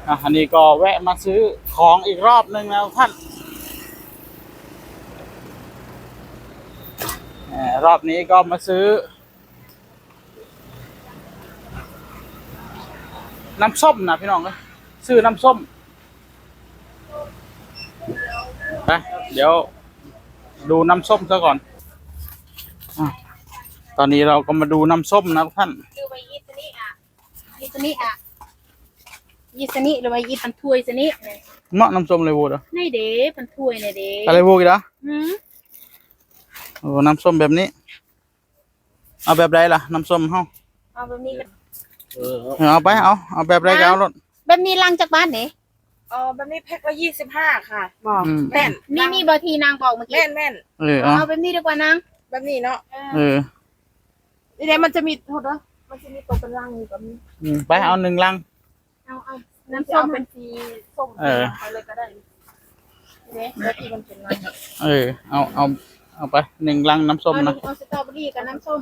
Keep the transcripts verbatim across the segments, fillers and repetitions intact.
อ่ะ อันนี้ก็แวะมาซื้อของอีกรอบหนึ่งแล้วท่าน เอ่อ รอบนี้ก็มาซื้อ น้ำส้มนะพี่น้องเอ้ย ซื้อน้ำส้ม ไป เดี๋ยวดูน้ำส้มซะก่อน อ่ะ ตอนนี้เราก็มาดูน้ำส้มนะท่าน หรือว่ายี่สิบนี่อ่ะ ยี่สิบนี่อ่ะ ยี่สิบนี่ หรือว่ายี่สิบถ้วยสินี่ เนาะ น้ำส้มอะไรโว้ดอ่ะ นี่เด้ เป็นถ้วยนี่เด้ อะไรโว้ดอีกละ อืม โอ้ น้ำส้มแบบนี้ เอาแบบใดล่ะ น้ำส้มเฮา เอาแบบนี้ก็ เออ เอาไป เอา เอาแบบใดก็เอาโลด แบบนี้ลังจักบาทนี่ เออ แบบนี้แพ็คละยี่สิบห้าค่ะ บอก อืม แม่น นี่ นี่บ่ที่นางบอกเมื่อกี้ แม่น แม่น เออ เอา เอาแบบนี้ดีกว่า นาง แบบนี้เนาะ เออ นี่เด้ มันจะมี โทษเด้อ มันจะมีตัวเป็นลังอยู่กับนี้ อืม ไป เอาหนึ่งลัง เอา เอา น้ำส้ม เอาเป็นสีส้ม เออ ไปเลยก็ได้ เด้ แล้วที่มันเป็นลัง เออ เอา เอา เอาไป หนึ่งลังน้ำส้มนะ เอา เอาสตรอเบอรี่กับน้ำส้ม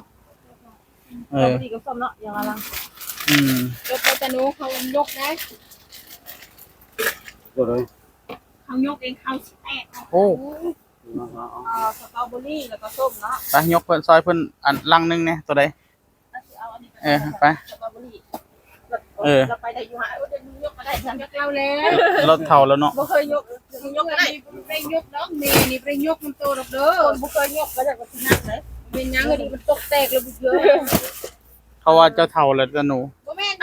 เออ สตรอเบอรี่กับส้มเนาะ อย่างละลัง อืม ยกไป ตาหนู เขายกได้ ตัวเลย เขายกเอง เขาสิแตก โอ้ เอา เอา เอา เอาสตรอเบอรี่แล้วก็ส้มเนาะ ไป ยกเพิ่น ซอยเพิ่น อันลังหนึ่งเนี่ย ตัวใด เออ ไป เออ เราไปได้อยู่ฮะ เดี๋ยวมึงยกมาได้ ยกเราแล้ว รถเฒ่าแล้วเนาะ บ่เคยยก มึงยกก็ได้ บ่ได้ยกดอก แม่นี่บ่ได้ยกมันโตดอกเด้อ คนบ่เคยยกก็อยากจะสิหนักเลย เป็นหยังก็ดี มันตกแตกแล้วบุกเยอะ เขาว่าเจ้าเฒ่าแล้วจ้ะหนู บ่แม่น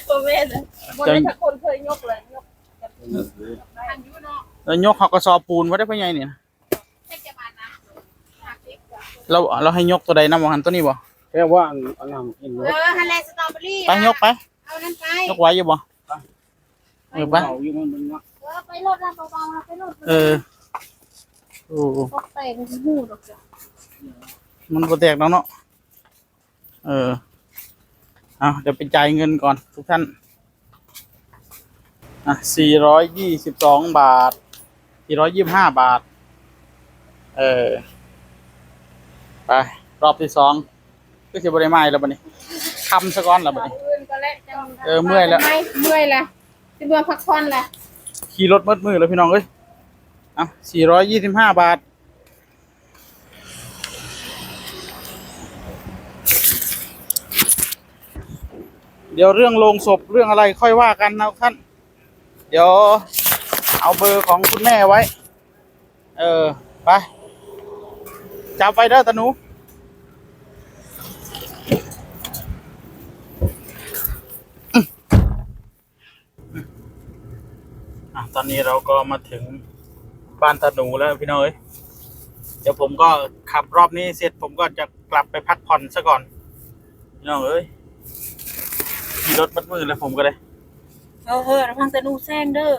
บ่แม่น บ่ได้ ถ้าคนเคยยกเลย ยก ทันอยู่เนาะ แล้วยกเขากระสอบปูนไว้ได้พ่อใหญ่เนี่ย เรา เราให้ยกตัวใดนำบ่หัน ตัวนี้บ่ แค่ว่าอัน อันนั้นกิน เออ หั่นแหละ สตรอเบอรี่ ไป ยกไป เอานั่นไป ยกไหวอยู่บ่ เออ ไป เบาอยู่มันมันเนาะ เออ ไปโลดนะ เบาๆนะ ไปโลด เออ โอ้ ตกแตกมันหูดอกจ้ะ มันบ่แตกแล้วเนาะ เออ เอา เดี๋ยวไปจ่ายเงินก่อนทุกท่าน อ่ะ สี่ร้อยยี่สิบสองบาท สี่ร้อยยี่สิบห้าบาท เออ ไป รอบที่สอง ก็สิบ่ได้มาอีกแล้วบัดนี้ ค่ำซะก่อนแล้วบัดนี้ อื่นก็แล้วจัง เออ เมื่อยแล้ว เมื่อยแล้ว สิเมื่อพักผ่อนแล้ว ขี่รถมืดมือแล้วพี่น้องเอ้ย เอา สี่ร้อยยี่สิบห้าบาท เดี๋ยวเรื่องโลงศพเรื่องอะไรค่อยว่ากันนะท่าน เดี๋ยวเอาเบอร์ของคุณแม่ไว้ เออ ไป จับไปเด้อตาหนู อ่ะ ตอนนี้เราก็มาถึงบ้านตาหนูแล้วพี่น้องเอ้ย เดี๋ยวผมก็ขับรอบนี้เสร็จ ผมก็จะกลับไปพักผ่อนซะก่อน พี่น้องเอ้ย ขี่รถมัดมือแล้วผมก็ได้ เออ เออ ระวังตาหนูแซงเด้อ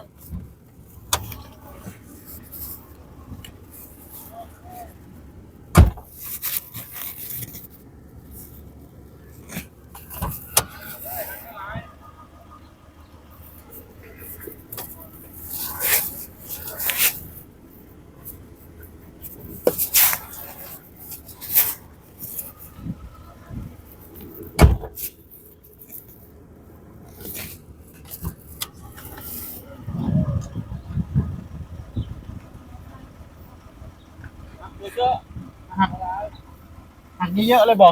หัก หักเยอะๆเลยบ่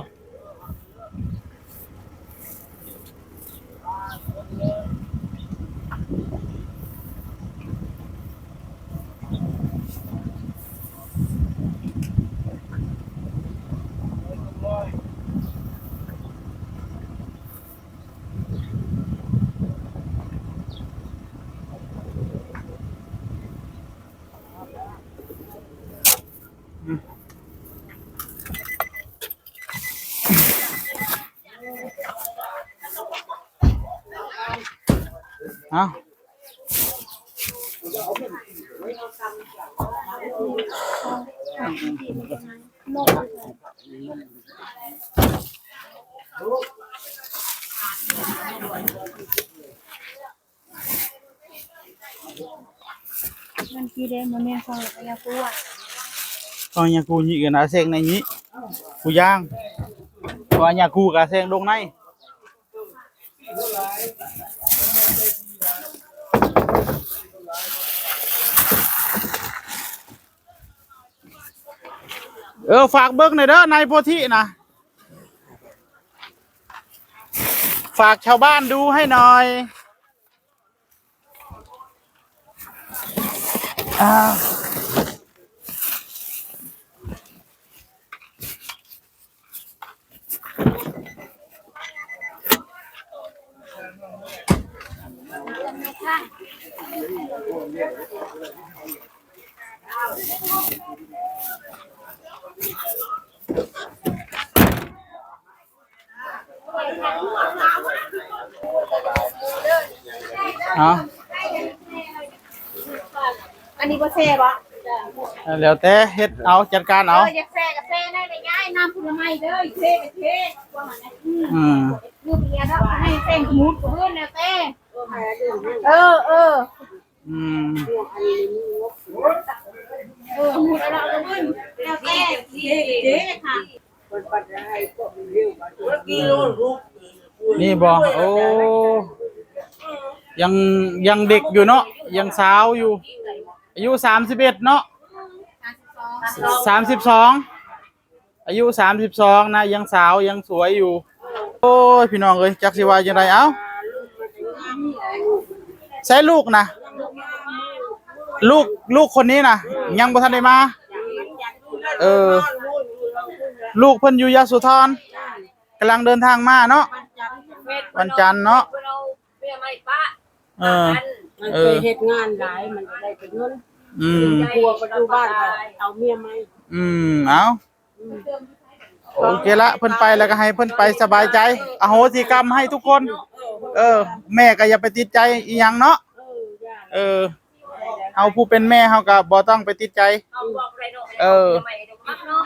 เอา มันกี่เด้ มันแม่นเขาเอายาคูอ่ะ เขาเอายาคูนี่กันนะ เสกในนี้ คูย่าง เขาเอายาคูกับเสกลงใน เออ ฝากเบิ่งหน่อยเด้อ นายโพธินะ ฝากชาวบ้านดูให้หน่อย อ่า เอา อันนี้บ่แซ่บบ่ แล้วแต่เฮ็ดเอา จัดการเอา เออ อยากแซ่ก็แซ่ได้เลย ย้ายน้ำผลไม้เด้อ เทก็เท ว่าหั่นนะ อืม อืม คือเบียร์เนาะ ให้แป้งหมูดกับเพื่อนแล้วแต่ เออ เออ อืม เออ หมูดแล้วก็เพื่อนแล้วแต่ เทก็เทค่ะ นี่บ่ โอ้ ยัง ยังเด็กอยู่เนาะ ยังสาวอยู่ อายุสามสิบเอ็ดเนาะ สามสิบสอง อายุสามสิบสองนะ ยังสาว ยังสวยอยู่ โอ้ย พี่น้องเอ้ย จักสิว่าจังได เอ้า ใช่ลูกนะ ลูก ลูกคนนี้นะ ยังบ่ทันได้มา เออ ลูกเพิ่นอยู่ยโสธร กำลังเดินทางมาเนาะ วันจันทร์เนาะ เออ มันเคยเฮ็ดงานหลาย มันก็ได้เป็นเงิน อืม ผัวก็อยู่บ้านก็เอาเมียใหม่ อืม เอา อืม โอเคละ เพิ่นไปแล้วก็ให้เพิ่นไปสบายใจ อโหสิกรรมให้ทุกคน เออ แม่ก็อย่าไปติดใจอีหยังเนาะ เออ เฮาผู้เป็นแม่เฮาก็บ่ต้องไปติดใจ เออ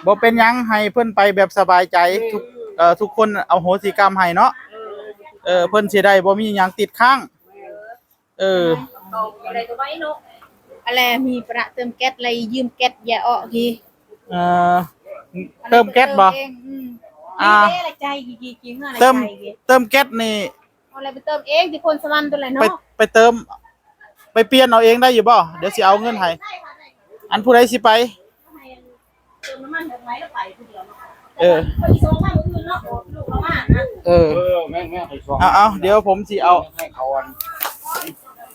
บ่เป็นหยัง ให้เพิ่นไปแบบสบายใจ ทุก เอ่อ ทุกคนอโหสิกรรมให้เนาะ เออ เพิ่นสิได้บ่มีหยังติดค้าง เออ อะไร มีประเติมแก๊สอะไร ยืมแก๊สอย่าออกที เอ่อ เติมแก๊สบ่ เติมเอง อืม อ่า นี่เด้ละใจกี่ๆๆเงินละ เติม ใจกี่ เติมแก๊สนี่ เอาอะไรไปเติมเองที่โพนสวรรค์ตัวไหน ไป เนาะ ไปเติม ไปเปลี่ยนเอาเองได้อยู่บ่ เดี๋ยวสิเอาเงินให้ อันผู้ใดสิไป เติมน้ำมันเดี๋ยวไว้แล้วไปผู้เดียวเนาะ เออ ไปส่งมามื้ออื่นเนาะ ลูกเขามานะ เออ เออ แม่ แม่ไปส่ง เอา เอา เดี๋ยวผมสิเอา ให้เขาอัน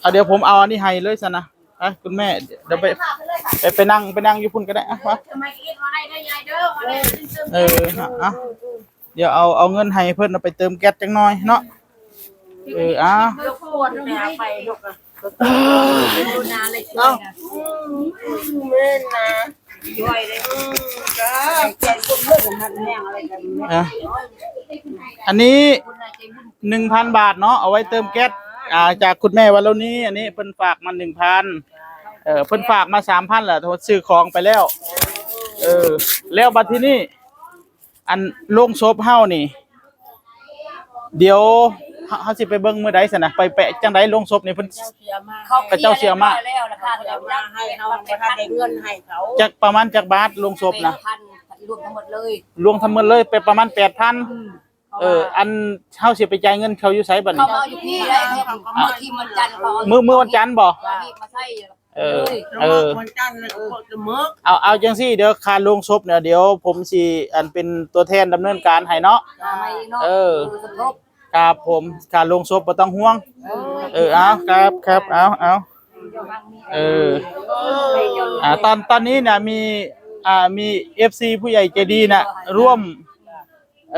เอา เดี๋ยวผมเอาอันนี้ให้เลยซะนะ อ่ะ คุณแม่ เดี๋ยวไป ไป ไปนั่ง ไปนั่งอยู่พุ่นก็ได้ อ่ะ มา เออ ทำไมเอ็ดมาได้ได้ยายเด้อ มาได้เติม เออ อ่ะ เดี๋ยวเอา เอาเงินให้เพิ่นเอาไปเติมแก๊สจังหน่อยเนาะ เออ อ่ะ รบกวนแม่ไปลูกอะ เอ้า อืม แม่นนะ ช่วยเลย อืม จ้า ใจบุญเรื่องของมันแม่งอะไรกันเนี่ย อ่ะ อันนี้ หนึ่งพันบาทเนาะ เอาไว้เติมแก๊ส อ่า จากคุณแม่วรรณี อันนี้เพิ่นฝากมา หนึ่งพัน เออ เพิ่นฝากมา สามพัน แหละ ซื้อของไปแล้ว เออ แล้วบัดทีนี้ อันโลงศพเฮานี่ เดี๋ยวเฮา เฮาสิไปเบิ่งมื้อใดซั่นนะ ไป ไปจังใด โลงศพนี่เพิ่น เขาเจ้าเสียมา เรียบร้อยแล้วนะคะ เสียมาให้เฮา บ่ทันได้เงินให้เขา จักประมาณจักบาทโลงศพนะ แปดพัน รวมทั้งหมดเลย รวมทั้งหมดเลยไปประมาณ แปดพัน อืม เออ อันเฮาสิไปจ่ายเงินเขาอยู่ไสบัดนี้ เขามาเอาอยู่พี่เลย เขามาเอาที่วันจันทร์ เขาเอา มื้อ มื้อวันจันทร์บ่ เขาเอามาใส่ เออ เออ วันจันทร์เลยเขาจะเมิก เอา เอาจังซี่ เดี๋ยวค่าโลงศพเนี่ย เดี๋ยวผมสิ อันเป็นตัวแทนดำเนินการให้เนาะ อ่า ไม่เนาะ เออ เออ สมทบ ครับผม ค่าโลงศพบ่ต้องห่วง เออ เออ เอา ครับ ครับ เอา เอา เออ อ่า ตอน ตอนนี้เนี่ยมี อ่า มี เอฟซี ผู้ใหญ่ใจดีน่ะ ร่วม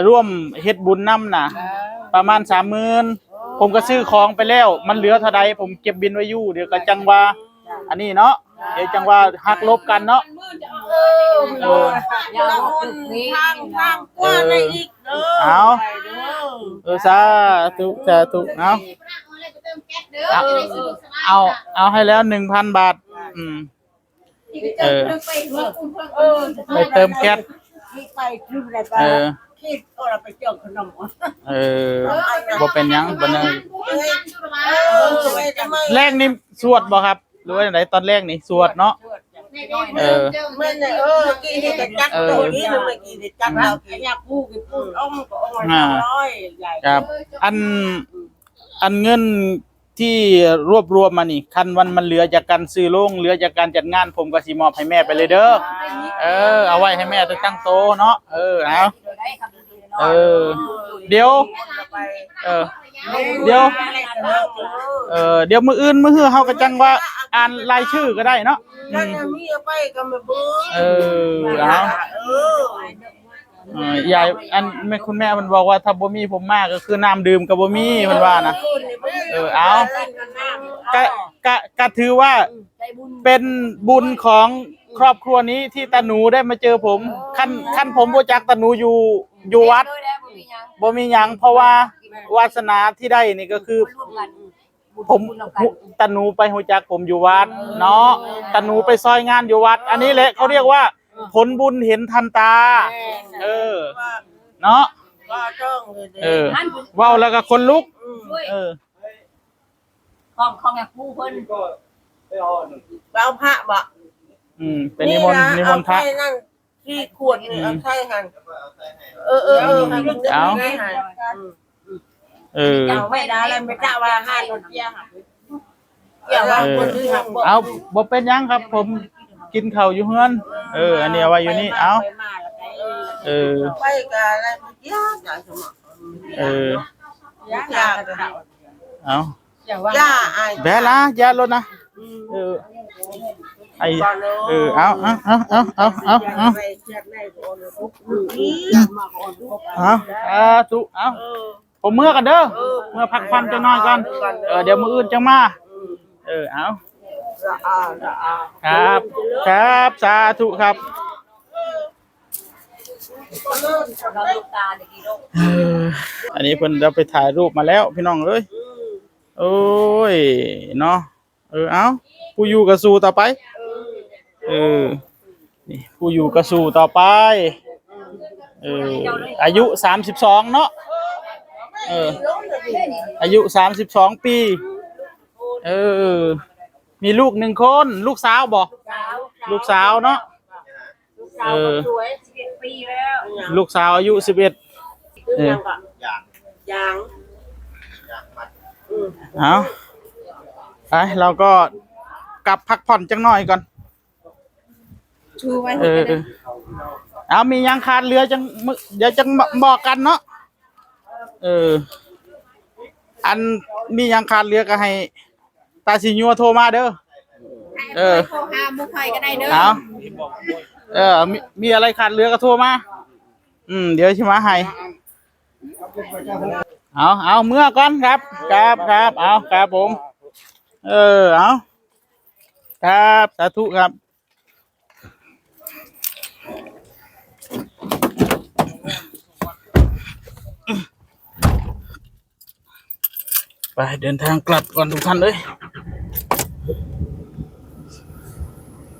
ร่วมเฮ็ดบุญนำน่ะ ประมาณ สามหมื่น ผมก็ซื้อของไปแล้ว มันเหลือเท่าใด ผมเก็บบินไว้อยู่ เดี๋ยวก็จังว่า อันนี้เนาะ เดี๋ยวจังว่าหักลบกันเนาะ เออ เออ ทาง ทางกว้างได้อีกเด้อ เอา เออ สาธุ สาธุ เอา เอา เอาให้แล้ว หนึ่งพันบาท อืม เออ ไปเติมแก๊ส ไปคืออะไรไป เออ คิดเอาละไปเจอขนม เออ บ่เป็นหยัง บ่เนิน เออ แรกนี่สวดบ่ครับ หรือว่าจั่งใด ตอนแรกนี่สวดเนาะ เออ แม่นเลย เออ กินนี่ก็จัด เออ ตัวนี้มันไม่กินนี่จัดเอาแค่ยาคู่กินปูนอ้อมก็อ้อม อ่า ร้อยใหญ่ ครับ อัน อันเงิน ที่รวบรวมมานี่ คันวันมันเหลือจากการซื้อโรง เหลือจากการจัดงาน ผมก็สิมอบให้แม่ไปเลยเด้อ เออ เอาไว้ให้แม่ตั้งโตเนาะ เออ เอา เออ เดี๋ยว เออ เดี๋ยว เออ เดี๋ยวมื้ออื่นมื้อฮือเฮาก็จั่งว่าอ่านรายชื่อก็ได้เนาะ อืม เออ เอา เออ ยาย อันแม่ คุณแม่มันบอกว่าถ้าบ่มีผมมาก็คือน้ำดื่มก็บ่มีมันว่านะ เออ เอา กะ กะ กะถือว่าเป็นบุญของครอบครัวนี้ที่ตาหนูได้มาเจอผม คัน คันผมบ่จักตาหนูอยู่ อยู่วัด บ่มีหยัง เพราะว่าวาสนาที่ได้นี่ก็คือ ผม ตาหนูไปฮู้จักผมอยู่วัดเนาะ ตาหนูไปซอยงานอยู่วัด อันนี้แหละเขาเรียกว่าผลบุญเห็นทันตา เออ เนาะ เออ เว้าแล้วก็ขนลุก เออ ของของแม่ครูเพิ่น เอาพระบ่ อืม เป็นนิมนต์ นิมนต์พระ เอาไส้นั่นที่ขวดนี่เอาไส้หั่นเออเออเออหั่น เอา ไส้หั่น เออ เอาไว้นะแล้วไม่กล้าว่าหั่นเตี้ยหั่นเตี้ยว่าคนที่หั่น เอา บ่เป็นหยังครับ ผมกินข้าวอยู่เฮือน เออ อันนี้เอาไว้อยู่นี่ เอา เออ ไปกับอะไรมันเตี้ยจ่ายสมอง เออ ยากยาก เอา อย่าไอ้ แบะละอย่าลดนะ เออ ไอ เออ เอาเอาเอาเอาเอาเอาเอา ไปเชียดในโอนทุกข์นี่ เอาสาธุ เอา ผมเมื่อกันเด้อ เมื่อพักผ่อนจังน้อยก่อน เออ เดี๋ยวมื้ออื่นจังมา เออ เอา ละอาละอา ครับ ครับ สาธุครับ เราลูกตาเด็กอีโลก เออ อันนี้เพิ่นจะไปถ่ายรูปมาแล้วพี่น้องเอ้ย โอ้ย เนาะ เออ เอา ผู้อยู่ก็สู้ต่อไป เออ นี่ ผู้อยู่ก็สู้ต่อไป เออ อายุสามสิบสองเนาะ เออ อายุสามสิบสองปี เออ มีลูกหนึ่งคน ลูกสาวบ่ ลูกสาวเนาะ ลูกสาวก็สวยสิบเอ็ดปีแล้ว ลูกสาวอายุสิบเอ็ด เออ ยาง เอา ไป เราก็กลับพักผ่อนจังหน่อยก่อน ชูไว้ เออ เออ เอา มีหยังขาดเหลือจัง เดี๋ยวจังบอกกันเนาะ เออ อัน มีหยังขาดเหลือก็ให้ ตาสิยัวโทรมาเด้อ เออ โทรหาหมู่ข่อยก็ได้เด้อ เอา เออ มี มีอะไรขาดเหลือก็โทรมา อืม เดี๋ยวสิมาให้ เอา เอา เมื่อก่อนครับ ครับ ครับ เอา ครับผม เออ เอา ครับ สาธุครับ ไป เดินทางกลับก่อนทุกท่านเอ้ย